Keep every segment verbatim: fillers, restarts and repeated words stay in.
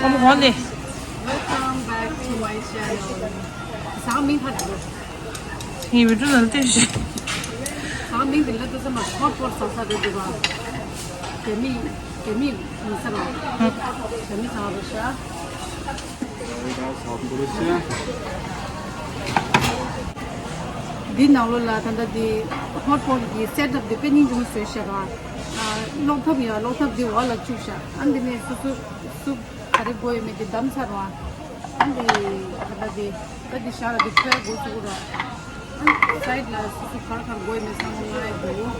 ཨོ་མ་གོ་ནི། Welcome back to my channel. ཟ་མིན་ཁ་ར་ལོ། ངའི་བི་ཌིའོ་ནང་བལྟས་ཤིག་ཟ་མིན་དེ་ལ་དུ་ས་མ་ཧོཊ་པོཊ་ཟ་ས་རེད་འདུག་ག་རྒྱ་མི་རྒྱ་མི་མི་ཟ་ར། རྒྱ་མི་ཟ་ར་ཤ། འདི་ནང་ལོགས་ལ་ད་ལྟ་འདི་ཧོཊ་པོཊ་གི་སེ་ཊབ་འདི་དཔེ་སྙིང་རྗེ་མོ་བཟོས་ཤག་ག་སློག་ཐབ་ཡ་སློག་ཐབ་འདི་འོག་ལ་བཅུག་ཤག་ཨ་འདི་ནས་སོ་སོ་སུབ་ག་རེ་དགོས་ཡོད་མེད་འདི་བདམས་ཚར་བ། ཨ་འདི་ད་ལྟ་འདི་ད་འདི་ཤ་ལ་འདི་ཁོའི་སྒོ་བཅུག་ར། ཨ་སའིཌ་ལ་སོ་སོ་ག་རེ་ག་རེ་དགོས་ཡོད་མེད་ཚང་མ་མངགས་ཡོད་འདུག་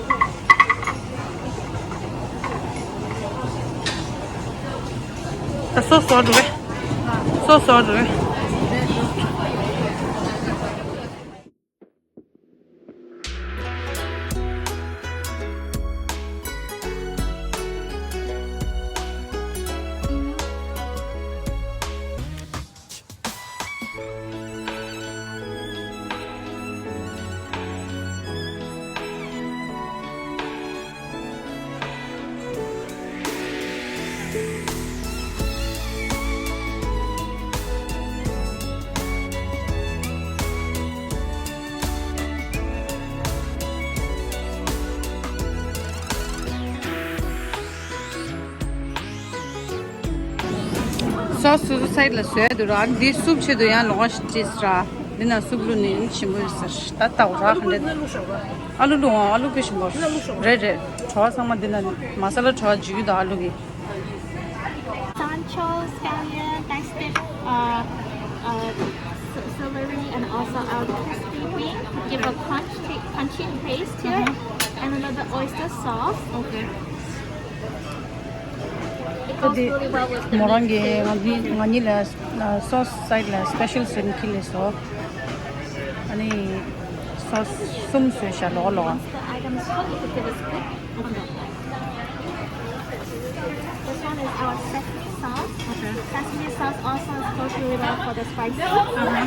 ད་སོ་སོ་འགྲོ་བས། སོ་སོ་འགྲོ་བས། སོ་སོ་སོ་སའིཌ་ལ་བཟོས་འདུག་ར། འདི་སུབ་ཆེད་དུ་ཡང་ལོགས་ཀ་ཅིག་ར། འདི་ན་སུབ་བླུགས་ནས་ཞིམ་པོ་ཡོད་ཟེར། ད་ལྟ་བ་ར་ག་འདྲ། ཨ་ལུ་བླུགས་ཨང་། ཨ་ལུ་དཔེ་ཞིམ་པོ་རེད་རེད། བྲོ་བ་ཚང་མ་འདི་ན་མ་ས་ལ་བྲོ་བ་འཇུ་རྒྱུ་དང་ཨ་ལུ་གི Sancho, scallion, diced, uh, uh, c- celery, and also our crispy wing. Give a crunchy, crunchy taste to it, and a little bit oyster sauce. Okay. It goes really well with the meat too. མོ་རང་གིས་ང་གཉིས་ང་གཉིས་ལ་སོ་སི་སའིཌ་ལ་སི་པེ་ཤལ་བཟོས་ནས་ཁྱེར་སླེབས་སོང་། ཨ་ནི་སོ་སི་གསུམ་བཟོས་ཤག་ལོག་ལོག Once the items cook, you can give us quick. This one is our sesame sauce. Okay. Sesame sauce also goes really well for the spicy. Uh-huh.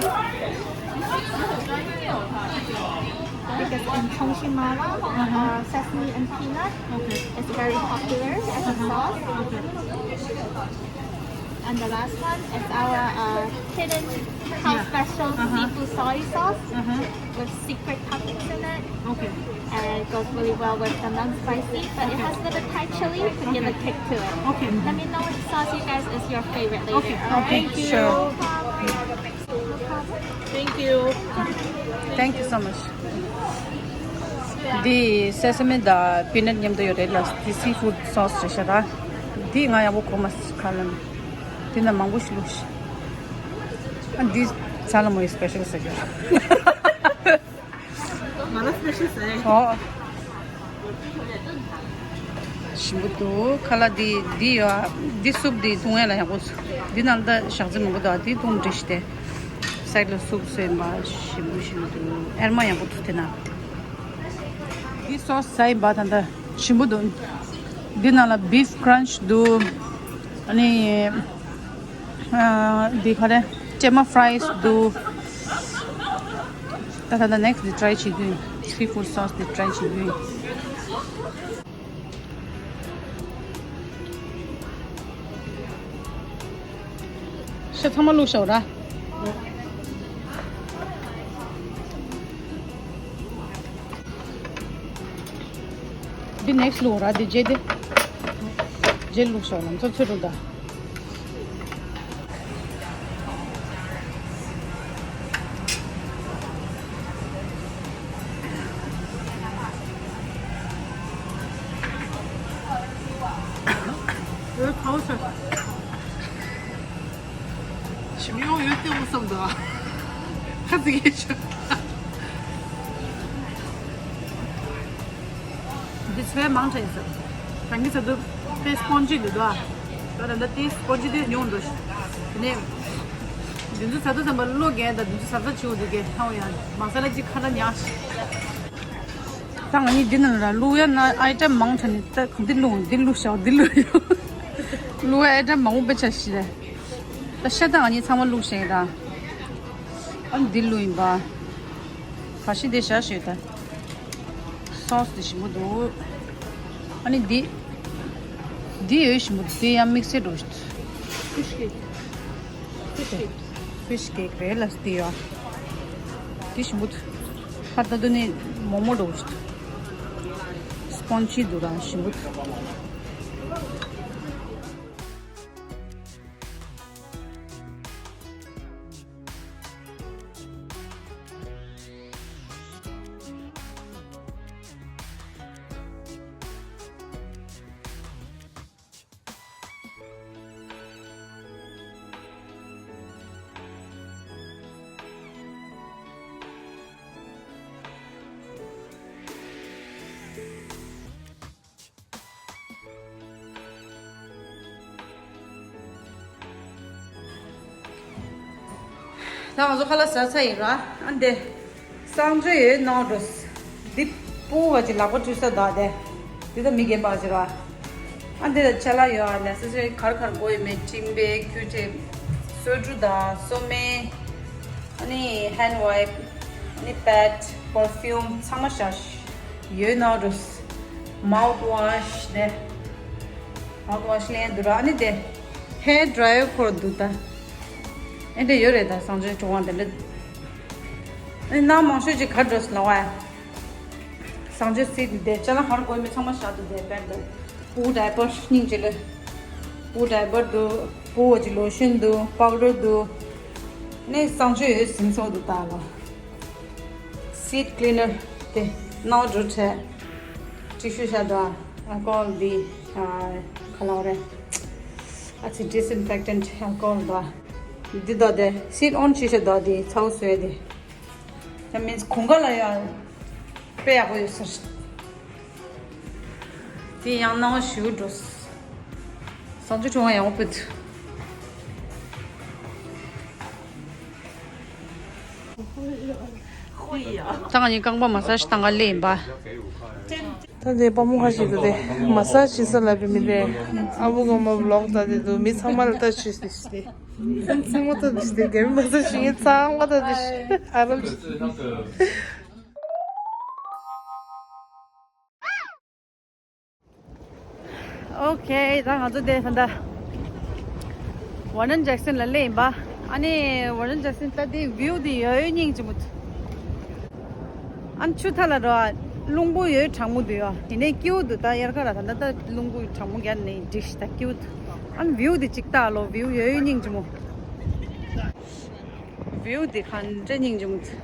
Because in Chongshimala, uh-huh, uh, sesame and peanut, okay, is very popular as a, uh-huh, sauce. Okay. And the last one is our, uh, hidden house, yeah, special, uh-huh, seafood soy sauce, uh-huh, with secret toppings in it. Okay. And it goes really well with the non-spicy, but it, okay, has a little bit Thai chili to give a, okay, kick to it. Okay. Let me know which sauce you guys is your favorite later. Okay. All right? Okay. Sure. No problem. No problem. Thank you. Thank you so much. འདི་སེ་སེ་མི་དང་པི་ནཊ་མཉམ་དུ་ཡོད་རེད་ལ། འདི་སི་ཕུཌ་སོ་སི་རེད་ཤག་ར། འདི་ང་ཡག་པོ་གོ་མ་སོང་ཁ་ལ། འདི་ན་མང་པོ་ཞིག་བླུགས་ཤག་ཨ་འདི་ཚ་ལ་མོ་ཡི་སི་པེ་ཤལ་ཟེར་གྱི། ང་ལ་སི་པེ་ཤལ་ཟེར། ཨོ། ཞིམ་པོ་འདུག་ཁ་ལག་འདི་འདི་ཡོད་ཨ། འདི་སུབ་འདི་འཐུང་ཡ་ལ་ཡག་པོ་འདུག་འདི་ནང་ལ་ཞག་རྩི་མང་པོ་འདུག་འདི་འཐུང་འདྲ་ཞིག་སྟེ། སའིཌ་ལ་སུབ་བཟོས་ཡིན་པ། ཞིམ་པོ་ཞིམ་པོ་འདུག་ཨེར་མ་ཡག་པོ་འདུག་དེ་ན། འདི་སོ་སི་ཟ་ཡིན་པ་ད་ལྟ་ཞིམ་པོ་འདུག་འདི་ནང་ལ་བིཕ་ཀྲན་ཆི་འདུག་ཨ་ནི། ཨ། འདི་ག་རེ། ཀེ་མལ་ཕ་རའི་སི་འདུག་ད་ད་ད་ནེག་སི་ཊི་འདི་ཊ་རའི་བྱེད་རྒྱུ་ཡིན། སི་ཕུཌ་སོ་སི་འདི་ཊ་རའི་བྱེད་རྒྱུ་ཡིན། ཤ་ཚང་མ་བླུགས་ཤོག་ར། འདི་ནེག་སི་ཊི་བླུགས་ར། འདི་རྗེས་འདི། རྗེས་བླུགས་ཤོག་ལམ་སང་ཚོད་འགྲོ་ད། ཨོ་ཁའོ་ཆ། ཞིམ་ཡོང་ཡོད་ལྟད་མོ་བསམ་འདུག་ཁ་ཚིག་ཡེ་ཆོ། འདི་ཚོའི་མང་དྲགས་ཡིན་ས། རང་གི་ཚ་དུ་དཔེ་སི་པོན་ཇི་འདུག་དོ། ད་ད་ལྟ་དེ་སི་པོན་ཇི་དེ་ཉུང་འགྲོ་ཞིག་དེ་ནས་འདི་ཚོ་ཚ་དུ་ཚན་པ་བློ་རྒྱས་དང་འདི་ཚོ་ཚ་ཚ་ཆེའུ་འདུག་གས་ཧ་ཡང་མ་ས་ལ་ཅིག་ཁ་ལ་ཉག་ཞིག་ད་ང་གཉིས་འདི་ནང་ལ་བླུག་ཡ་ན་ཨའི་ཊམ་མང་དྲགས་ནི། ད་འདི་བླུག་འདི་བླུག་ཤོག་འདི་བླུག་ཡོད། བླུག་ཡ་ཨའི་ཊམ་མང་པོ་དཔེ་ཆ་ཞིག་རེད། ད་ཤ་ད་ང་གཉིས་ཚང་མ་བླུག་ཤེས་ད། ཨ་འདི་བླུག་ཡིན་པ། ཁ་ཤས་དེ་བཞག་ཤེས་ད། སོ་སི་དེ་ཞིམ་པོ་འདུག་ཨ་ནི་འདི། འདི་ཡོད་ཞིམ་པོ་འདི་ཡང་དམིགས་བསལ་འགྲོ་ཞིག Fish cake. Fish cake. Fish cake རེད་ལ་སྟེ་ཡོད། དེ་ཞིམ་པོ་འདུག་ཁ་ད་དུ་ནི་མོག་མོག་འགྲོ་གི་འདུག་སྤོན་ཇི་འདུག་ར་ཞིམ་པོ་འདུག་ད་ང་ཚོ་ཁ་ལག་ཟ་ཚར་ཡིན་ར། ཨ་འདི་གསང་སྤྱོད་ཡོད་ནོ་ཌོས། འདི་སྤུ་བ་ཅིག་ལག་པ་བཀྲུས་ས་དག་དེ། འདི་ད་མི་རྒན་པ་ཅིག་ར། ཨ་འདི་ད་ཅ་ལག་ཡོད་ཨ། ནེ་སེ་སི་རི་གར་གར་དགོས་ཡོད་མེད། ཊིམ་བེ་ཀྱུ་ཊིབ་སོ་འབྲུ་དང་སོ་སྨན། ཨ་ནི་ཧེན་ཌི་ཝའིབ། ཨ་ནི་པེཌ། པར་ཕིའུམ་ཚང་མ་བཞག་ཡོད་ནོ་ཌོས། མའུཐ་ཝ་ཤི་དེ། མའུཐ་ཝ་ཤི་ལེན་འདུག་ར། ཨ་ནི་དེ་ཧེར་ཌི་རའི་ཡར་ཁོར་འདུག་ད། ཨེ་འདྲ་ཡོད་རེད་ད། གསང་སྤྱོད་ཆུང་བ་དེ་འདྲ། ཨ་ནི་ནང་མང་ཤོས་ཅིག་ག་འགྲོ་སི་ལ་བ། གསང་སྤྱོད་སི་དེ་ཅ་ལག་ག་རེ་དགོས་མེད་ཚང་མ་བཞག་འདུག་དེ་དཔེར་ན་སྤུ་ཌའི་པར་སྙིང་རྗེ་ལོས། སྤུ་ཌའི་པར་འདུག་སྤུ་བ་ཅིག་ལོ་ཤོན་འདུག་པའུ་ཌར་འདུག་ནས་གསང་སྤྱོད་ཡོད་ཟིན་ཚོགས་འདུག་ད་ལ། སིད་ཀི་ལི་ནར་དེ་ནང་འགྲོ་འཕྲལ་ཊི་ཤུ་ཤ་དང་ཨལ་ཀོ་ཧོལ་འདི་ཨ་ག་ལ་བ་རེད། ཨ་ཙི་ཌི་སིན་ཕེག་ཊན་ཊི་ཨལ་ཀོ་ཧོལ་དང་འདི་དག་དེ་སིད་ཨོན་ཅི་ཤ་དག་དེ་ཚ་བོ་བཟོས་དེ། ཡང་མིན་གོང་ཁ་ལ་ཡང་དཔེ་ཡག་པོ་ཡོད་ཟེར། དེ་ཡང་སྣང་བ་ཞུ་འགྲོ། གསང་སྤྱོད་ཆུང་བ་ཡག་པོ་ཕུད། ད་ང་གཉིས་རྐང་པ་མ་སཱ་ཇི་བཏང་ག་སླེབས་ཡིན་པ། ད་དེ་དཔའ་མོ་ཁ་ཤས་འདུག་དེ་མ་སཱ་ཇི་ས་ལབ་པའི་མི་དེ་ཨ་བུ་གོ་མ་བི་ལོག་ལྟ་དེ་འདུག་མི་ཚང་མ་ལ་ལྟ་ཅི་ཟེར་ཏེ། ཚང་མ་ལྟ་དེ་ཞིག་དེ་རྒན་མ་སཱ་ཇི་ངས་ཚང་མ་ལྟ་དེ་ཞིག་ཨ་རབ་ཞིག་ཨོ་ཁེ། ད་ང་ཚོ་དེ་ད་ལྟ་ཝར་ནན་ཇེག་སན་ལ་སླེབས་ཡིན་པ། ཨ་ནི་ཝར་ནན་ཇེག་སན་ལྟ་དེ་བིའུ་དེ་ཡོད་སྙིང་རྗེ་མོ། ཨ་ནི་ཆུ་མཐའ་ལ་འགྲོ་བ་རླུང་བུ་ཡོད་གྲང་མོ་འདུག་ཡོད། དེ་ནས་སྐྱིད་པོ་འདུག་ད་དབྱར་ཁ་ར་ད་ད་ད་རླུང་བུ་གྲང་མོ་རྒྱག་ནས་འགྲིག་ཤི་ད་སྐྱིད་པོ་འདུག་ཨ་ནི་བིའུ་དེ་ཅིག་ལྟ་ལོ། བིའུ་ཡོད་སྙིང་རྗེ་མོ། བིའུ་དེ་ག་འདྲ་སྙིང་རྗེ་མོ་འདུག་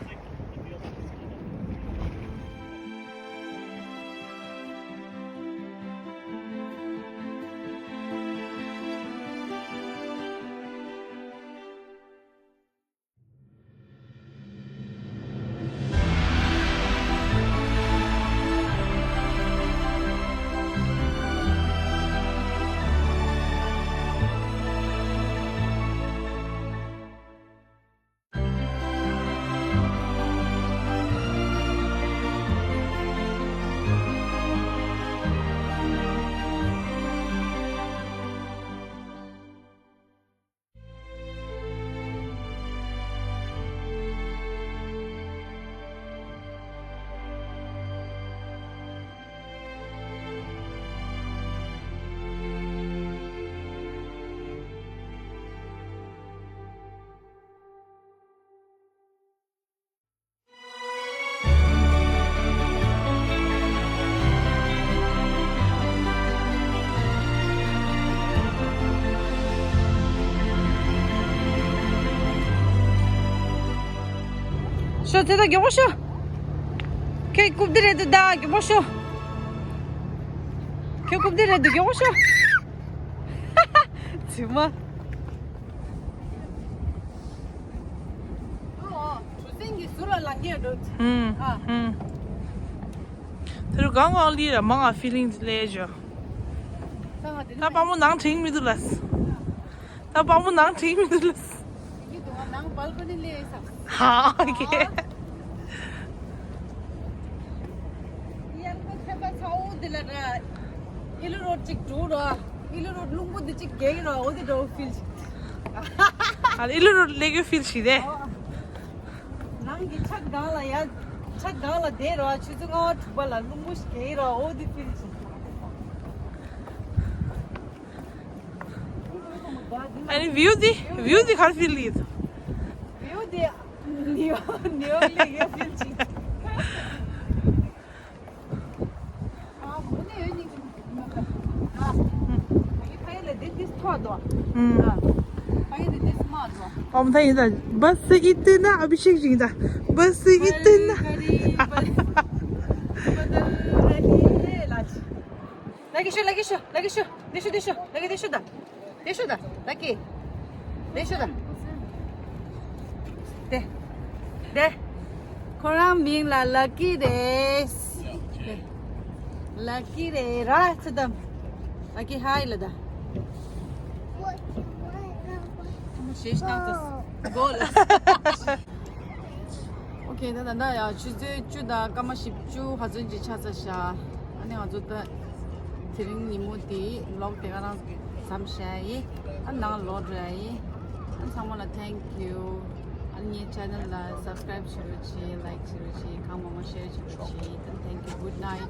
ཤོ་ཚེ་ད་མགྱོགས་པོ་ཤོ། ཁྱོད་རྐུབ་སྟེགས་རེད་འདུག་ད་མགྱོགས་པོ་ཤོ། ཁྱོད་རྐུབ་སྟེགས་རེད་འདུག་མགྱོགས་པོ་ཤོ། ཚེ་མ། གྲུ་གཟིངས་ཀྱི་ཟུར་ལ་ལངས་ཀྱི་ཡོད་འགྲོ། ཧུམ། ཨ། ཧུམ། དེ་རུ་གང་གང་ལི་ར་མང་ང་ཕི་ལིང་ལས་ཇོ། ད་དཔའ་མོ་ནང་དྲན་མི་འདུག་ལ། ད་དཔའ་མོ་ནང་དྲན་མི་འདུག་ལ། ཡིན་འདུག་ང་ནང་བལ་ཀོ་ནི་ལས་ས། ཧ་ཨོ་ཁེ། ཡར་ཁོ་ཐེམ་པ་ཚ་བོ་འདི་ལ་ར། ཨི་ལུ་རོ་ཅིག་འགྲོ་ར། ཨི་ལུ་རོ་རླུང་བུ་འདི་ཅིག་རྒྱག་ར་འོ་དེ་འདྲ་བོ་ཕིལ་ཞིག་ཨ་ཨི་ལུ་རོ་ལེགས་ཕིལ་ཞིག་རེད། ནང་གི་ཆ་སྒང་ལ་ཡ། ཆ་སྒང་ལ་བསྡད་ར་ཆུ་ཚོད་ལྔ་པ་དྲུག་པ་ལ་རླུང་བུ་ཞིག་རྒྱག་ར་འོ་དེ་ཕིལ་ཞིག་ཨ་ནི་བིའུ་འདི་བིའུ་འདི་ག་རེ་ཕིལ་ཡིན། བིའུ་འདི་ནིའུ་ནིའུ་ལི་ཡོད་ཕིལ་ཅིག་ཨ་མོ་ནི་ཡོད་ནི་ཨ་ཨ་ཡི་ཕ་ཡི་ལ་འདི་འདི་ཐོག་དོ། ཨ་ཕ་ཡི་འདི་འདི་མ་དོ། ཨོམ་ཐ་ཡིན་ད། बस इतना अभिषेक जी दा। बस इतना। लगे शो लगे शो लगे शो देशो देशो लगे देशो दा। དེ་ཤོད་ད། ལ་ཀི། དེ་ཤོད་ད། དེ། དེ། ཁོ་རང་མིང་ལ་ལ་ཀི་རེད། དེ། ལ་ཀི་རེད་ར་ཚེ་དམ། ལ་ཀི་ཧའི་ལ་ད། ཞེས་ན་ཏོ། གོ་ལ། ཨོ་ཁེ། ད་ད་ད་ཡ་ཆུ་ཚོད་བཅུ་དང་སྐར་མ་བཞི་བཅུ་ཧ་ཚོད་ཅིག་ཆགས་ཚར་ཤག་ཨ་ནི་ང་ཚོ་ད་དེ་རིང་ཉིན་མོ་དེ་ལོག་དེ་ག་རང་མཚམས་བཞག་ཡིན། ཨ་ནང་ལོག་འགྲོ་ཡ་ཡིན། ཨ་ཚང་མ་ལ་thank you། ཨ་ངའི་channel ལ་subscribe བྱེད་རོགས་བྱེད། like བྱེད་རོགས་བྱེད། གང་མང་མང་share བྱེད་རོགས་བྱེད། ད་thank you, good night།